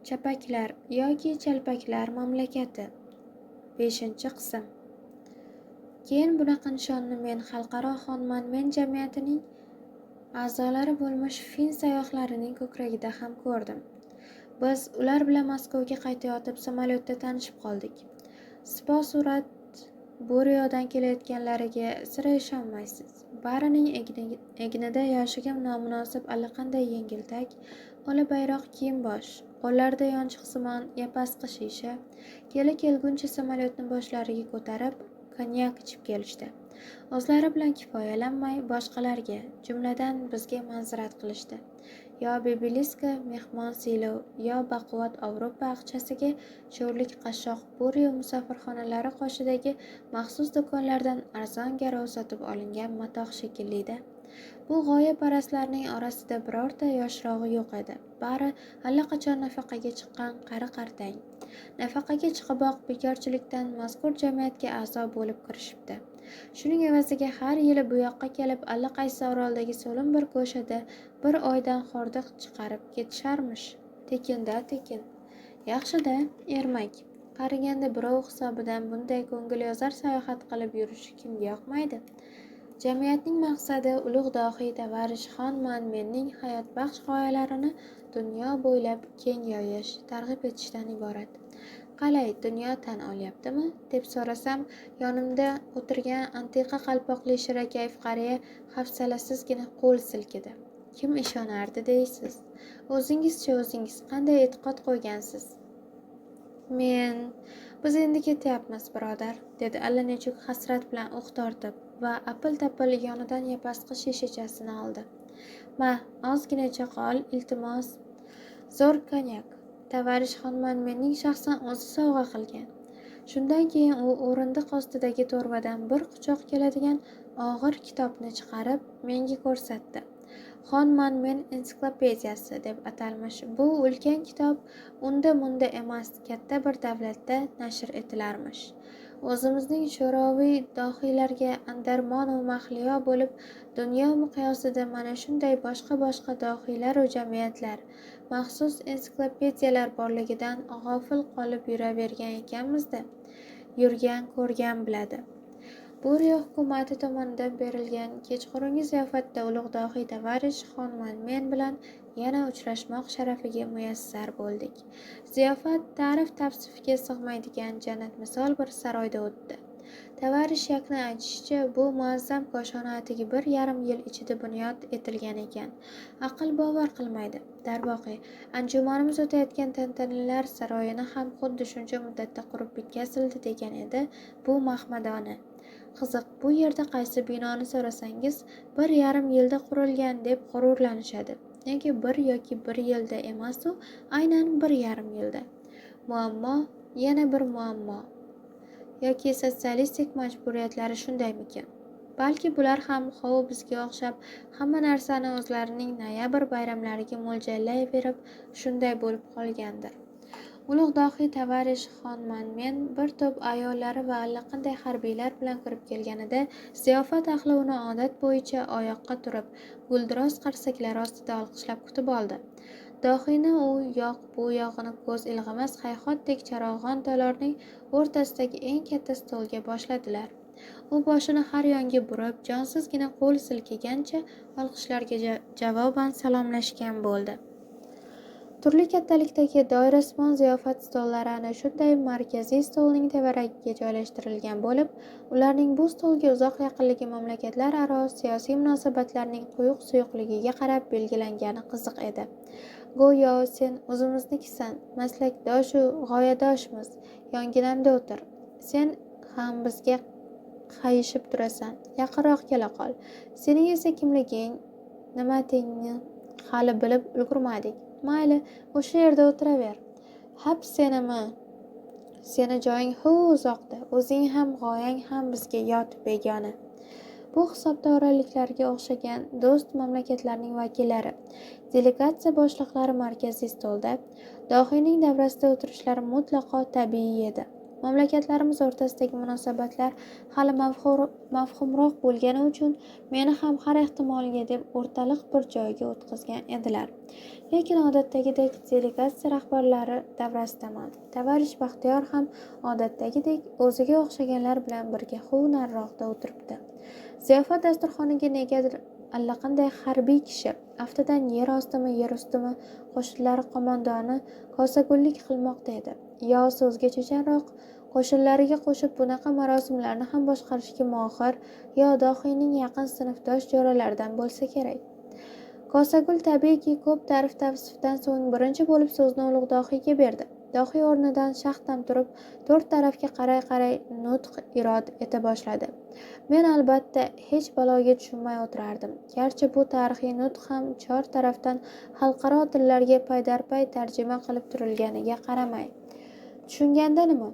Chapaklar yoki chalpaklar mamlakati. 5-qism. Keyin bunaqa nishonni men Xalqaro Xonmanmen jamiyatining a'zolari bo'lmish fin sayyohlarining ko'kragida ham ko'rdim. Biz ular bilan Maskovga qaytayotib samolyotda tanishib qoldik. Sipo surat Buriyodan kelayotganlariga sira ishonmaysiz. Barining egnida yoshiga nomunosib allaqanday yengiltak, ola bayroq kiyim-bosh, qo'llarida yonchiqsimon yapasqi shisha, kela-kelguncha samolyotni boshlariga ko'tarib, konyak ichib kelishdi. O'zlari bilan kifoyalanmay, boshqalarga, jumladan bizga manzirat qilishdi. Yo Bibiliska mehmon siylov, yo baquvvat Ovrupo aqchasiga sho'rlik qashshoq Buriyo musofirxonalari qoshidagi maxsus do'konlardan arzon garov sotib olingan matoh shekilli-da. Bu g'oyaparastlarning orasida birorta yoshrog'i yo'q edi. Bari allaqachon nafaqaga chiqqan qari-qartang. Nafaqaga chiqiboq bekorchilikdan mazkur jamiyatga a'zo bo'lib kirishibdi. Shuning evaziga har yili bu yoqqa kelib allaqaysi oroldagi so'lim bir go'shada bir oydan hordiq chiqarib ketisharmish. Tekinda tekin. Yaxshi-da, ermak. Qariganda birov hisobidan bunday ko'ngilyozar sayohat qilib yurishi kimga yoqmaydi? Jamiyatning maqsadi ulug' dohiy tavarish Xonmanmenning hayotbaxsh g'oyalarini dunyo bo'ylab keng yoyish, targ'ib etishdan iborat. Qalay, dunyo tan olyaptimi? Deb so'rasam, yonimda o'tirgan antiqa qalpoqli shirakayf qariya hafsalasizgina qo'l silkidi. Kim ishonardi deysiz? O'zingizchi, o'zingiz qanday e'tiqod qo'ygansiz? Men... Biz endi ketyapmiz, birodar, dedi allanechuk hasrat bilan o'q tortib va apil-tapil yonidan yapasqi shishachasini oldi. Ma, ozginacha qol, iltimos. Zo'r konyak. Tavarish Xonmanmenning shaxsan o'zi sovg'a qilgan. Shundan keyin u o'rindiq ostidagi to'rvadan bir quchoq keladigan og'ir kitobni chiqarib menga ko'rsatdi. Xonmanmen ensiklopediyasi deb atalmish bu ulkan kitob unda-munda emas, katta bir davlatda nashr etilarmish. O'zimizning sho'roviy dohiylarga andarmonu mahliyo bo'lib, dunyo miqyosida mana shunday boshqa-boshqa dohiylaru jamiyatlar, maxsus ensiklopediyalar borligidan g'ofil qolib yuravergan ekanmiz-da. Yurgan, ko'rgan biladi. Buriyo hukumati tomonidan berilgan kechqurungi ziyofatda ulug' dohiy tavarish Xonmanmen bilan yana uchrashmoq sharafiga muyassar bo'ldik. Ziyofat ta'rif-tavsifga sig'maydigan jannatmisol bir saroyda o'tdi. Tavarish yakni aytishicha, bu muazzam koshona atigi 1,5 yil ichida bunyod etilgan ekan. Aql bovar qilmaydi. Darvoqe, anjumanimiz o'tayotgan tantanalar saroyini ham xuddi shuncha muddatda qurib bitkazildi degan edi bu mahmadona. Qiziq, bu yerda qaysi binoni so'rasangiz, 1,5 yilda qurilgan deb g'ururlanishadi. Nega 1 yoki 1 yilda emas-u, aynan 1,5 yilda? Muammo, yana bir muammo. Yoki sotsialistik majburiyatlari shundaymikin? Balki bular ham hov bizga o'xshab hamma narsani o'zlarining noyabr bayramlariga mo'ljallayverib shunday bo'lib qolgandir. Ulug' dohiy tavarish Xonmanmen bir to'p ayollari va allaqanday harbiylar bilan kirib kelganida ziyofat ahli uni odat bo'yicha oyoqqa turib, guldiroz qarsaklar ostida olqishlab kutib oldi. Dohiyni u yoq bu yog'ini ko'z ilg'amas hayhotdek charog'on tolorning o'rtasidagi eng katta stolga boshladilar. U boshini har yonga burib, jonsizgina qo'l silkigancha olqishlarga javoban salomlashgan bo'ldi. Turli kattalikdagi doirasimon ziyofat stollari ana shunday markaziy stolning tevaragiga joylashtirilgan bo'lib, ularning bu stolga uzoq yaqinligi mamlakatlararo siyosiy munosabatlarning quyuq-suyuqligiga qarab belgilangani qiziq edi. Go'yo sen o'zimiznikisan, maslakdoshu g'oyadoshmiz, yonginamda o'tir. Sen ham bizga qayishib turasan, yaqinroq kela qol. Sening esa kimliging, nimatingni hali bilib ulgurmadik. Mayli, o'sha yerda o'tiraver. Hap senimi? Seni joying huv uzoqda, o'zing ham g'oyang ham bizga yot, begona. Bu hisobda orolliklarga o'xshagan do'st mamlakatlarning vakillari, delegatsiya boshliqlari markaziy stolda, dohiyning davrasida o'tirishlari mutlaqo tabiiy edi. Mamlakatlarimiz o'rtasidagi munosabatlar hali mavhumroq bo'lgani uchun meni ham har ehtimolga deb o'rtaliq bir joyga o'tqizgan edilar. Lekin odatdagidek delegatsiya rahbarlari davrasidaman. Tavarish Baxtiyor ham odatdagidek o'ziga o'xshaganlar bilan birga huv nariroqda o'tiribdi. Ziyofat dasturxoniga negadir allaqanday harbiy kishi, aftidan yer ostimi yer ustimi qo'shinlari qo'mondoni kosagullik qilmoqda edi. Yo so'zga chechanroq, qo'shinlariga qo'shib bunaqa marosimlarni ham boshqarishga mohir, yo dohiyning yaqin sinfdosh jo'ralaridan bo'lsa kerak. Kosagul tabiiyki ko'p ta'rif tavsifdan so'ng birinchi bo'lib so'zni ulug' dohiyga berdi. Dohiy o'rnidan shaxtam turib, to'rt tarafga qaray-qaray nutq irod eta boshladi. Men albatta hech baloga tushunmay o'tirardim. Garchi bu tarixiy nutq ham chor tarafdan xalqaro tillarga paydarpay tarjima qilib turilganiga qaramay. Tushunganda nima?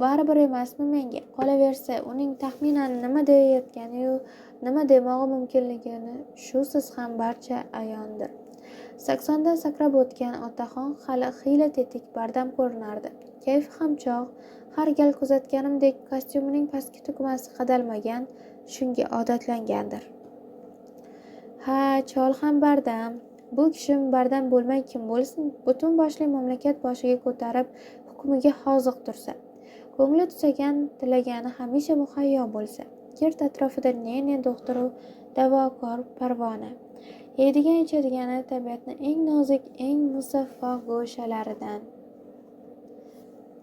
Baribir emasmi menga? Qolaversa, uning taxminan nima deyayotgani-yu, nima demog'i mumkinligini shusiz ham barcha ayondir. 80dan sakrab o'tgan otaxon hali xiyla tetik, bardam ko'rinardi. Kayfi ham chog', har gal kuzatganimdek kostyumining pastki tugmasi qadalmagan, shunga odatlangandir. Ha, chol ham bardam. Bu kishim bardam bo'lmay kim bo'lsin? Butun boshli mamlakat boshiga ko'tarib, hukmiga hoziq tursa, ko'ngli tusagan tilagani hamisha muhayyo bo'lsa, girt atrofida ne-ne do'xtiru davokor parvona, yeydigan ichadigani tabiatni eng nozik, eng musaffo go'shalaridan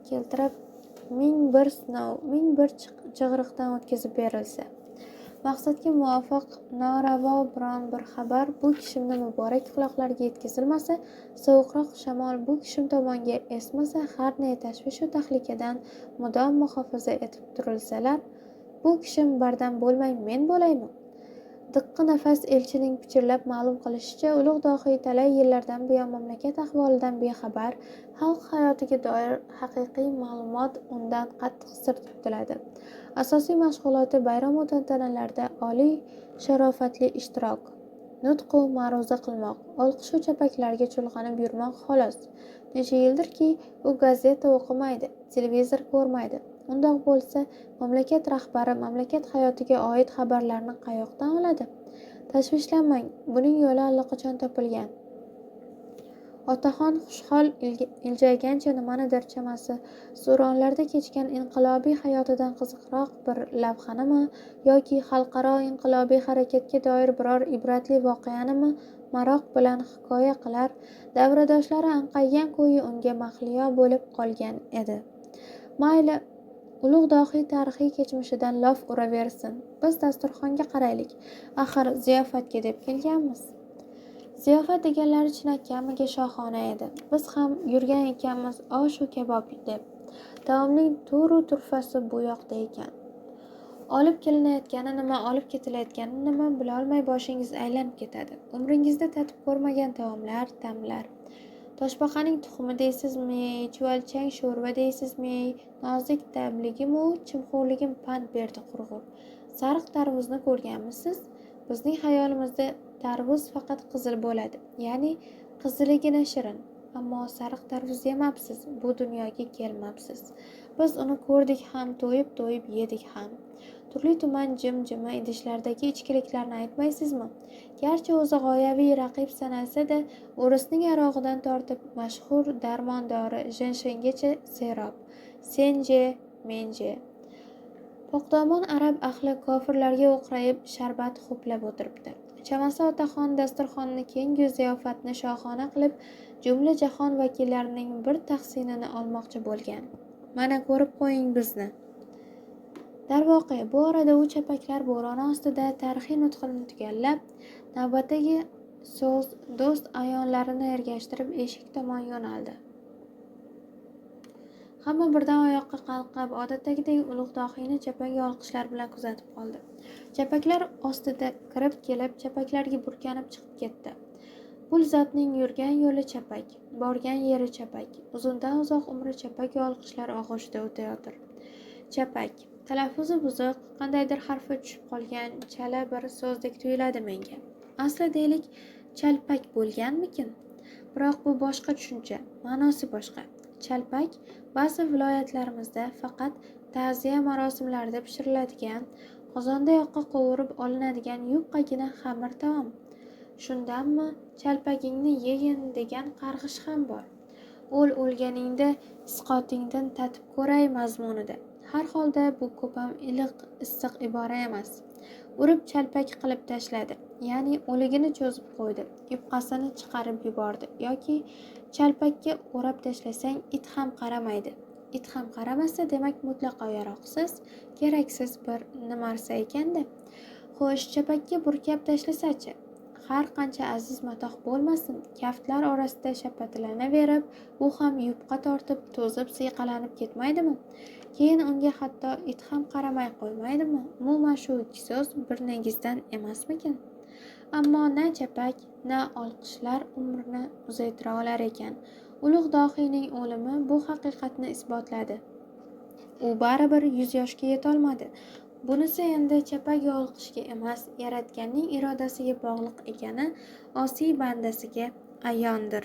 keltirib, 1001 sinov, 1001 chig'iriqdan o'tkazib berilsa, maqsadga muvofiq noravo biron bir xabar bu kishimni muborak quloqlariga yetkazilmasa, sovuqroq shamol bu kishim tomonga esmasa, har ne tashvishu tahlikadan mudom muhofaza etib turilsalar, bu kishim bardam bo'lmay men bo'laymi? Diqqi nafas elchining pichirlab ma'lum qilishicha, ulug' dohiy talay yillardan buyon mamlakat ahvolidan bexabar, xalq hayotiga doir haqiqiy ma'lumot undan qattiq sir tutiladi. Asosiy mashg'uloti bayramu tantanalarda oliy sharofatli ishtirok, nutqu ma'ruza qilmoq, olqishu chapaklarga chulg'anib yurmoq xolos. Necha yildirki, u gazeta o'qimaydi, televizor ko'rmaydi. Undoq bo'lsa, mamlakat rahbari mamlakat hayotiga oid xabarlarni qayoqdan oladi? Tashvishlanmang, buning yo'li allaqachon topilgan. Otaxon xushhol iljaygancha nimanidir chamasi suronlarda kechgan inqilobiy hayotidan qiziqroq bir lavhanimi yoki xalqaro inqilobiy harakatga doir biror ibratli voqeanimi maroq bilan hikoya qilar, davradoshlari anqaygan ko'yi unga mahliyo bo'lib qolgan edi. Mayli, ulug' dohiy tarixiy kechmishidan lof uraversin. Biz dasturxonga qaraylik. Axir ziyofatga deb kelganmiz. Ziyofat deganlari chinakamiga shohona edi. Biz ham yurgan ekanmiz oshu kabob deb. Taomning to'ru turfasi bu yoqda ekan. Olib kelinayotgani nima, olib ketilayotgani nima bilolmay boshingiz aylanib ketadi. Umringizda tatib ko'rmagan taomlar, ta'mlar. Toshbaqaning tuxumi deysizmi, chuvalchang sho'rva deysizmi, nozik ta'mligimu chimxo'rligim pand berdi qurg'ur. Sariq tarvuzni ko'rganmisiz? Bizning xayolimizda tarvuz faqat qizil bo'ladi, ya'ni qiziligina shirin. Ammo sariq tarvuz yemabsiz, bu dunyoga kelmabsiz. Biz uni ko'rdik ham, to'yib-to'yib yedik ham. Turli tuman jim-jima idishlardagi ichkiliklarni aytmaysizmi? Garchi o'zi g'oyaviy raqib sanalsa-da, o'risning arog'idan tortib mashhur darmondori jinshingacha serob. Senje, menje. Poqdomon arab ahli kofirlarga o'qrayib sharbat ho'plab o'tiribdi. Chamasi otaxon dasturxonni kengu ziyofatni shohona qilib, jumla jahon vakillarining bir tahsinini olmoqchi bo'lgan. Mana ko'rib qo'ying bizni. Darvoqe, bu orada u chapaklar bo'roni ostida tarixiy nutqini tugallab, navbatdagi so'z do'st ayonlarini ergashtirib eshik tomon yo'naldi. Hamma birdan oyoqqa qalqib, odatdagidek ulug' dohiyni chapagi olqishlar bilan kuzatib qoldi. Chapaklar ostida kirib kelib, chapaklarga burkanib chiqib ketdi. Bu zotning yurgan yo'li chapak, borgan yeri chapak, uzundan uzoq umri chapak olqishlar og'ushida o'tayotir. Chapak talaffuzi buzuq, qandaydir harfi tushib qolgan chala bir so'zdek tuyuladi menga. Asli deylik, chalpak bo'lganmikin? Biroq bu boshqa tushuncha, ma'nosi boshqa. Chalpak ba'zi viloyatlarimizda faqat ta'ziya marosimlarida pishiriladigan, qozonda yoqqa qovurib olinadigan yupqagina xamir taom. Shundanmi chalpagingni yegin degan qarg'ish ham bor. O'l o'lganingda isqotingdan tatib ko'ray mazmunida. Har holda bu ko'pam iliq issiq ibora emas. Urib chalpak qilib tashladi, ya'ni o'ligini cho'zib qo'ydi, yupqasini chiqarib yubordi yoki chalpakka o'rab tashlasang it ham qaramaydi. It ham qaramasa, demak mutlaqo yaroqsiz, keraksiz bir nimarsa ekanda. Xo'sh, chapakka burkab tashlasachi? Har qancha aziz matoh bo'lmasin, kaftlar orasida shapatilanaverib, u ham yupqa tortib, to'zib, siyqalanib ketmaydimi? Keyin unga hatto it ham qaramay qo'ymaydimi? Umuman shu ikki so'z bir negizdan emasmikin? Ammo na chapak, na olqishlar umrni uzaytira olar ekan. Ulug' dohiyning o'limi bu haqiqatni isbotladi. U baribir 100 yoshga yetolmadi. Bunisi endi chapak olqishga emas, yaratganning irodasiga bog'liq ekani osiy bandasiga ayondir.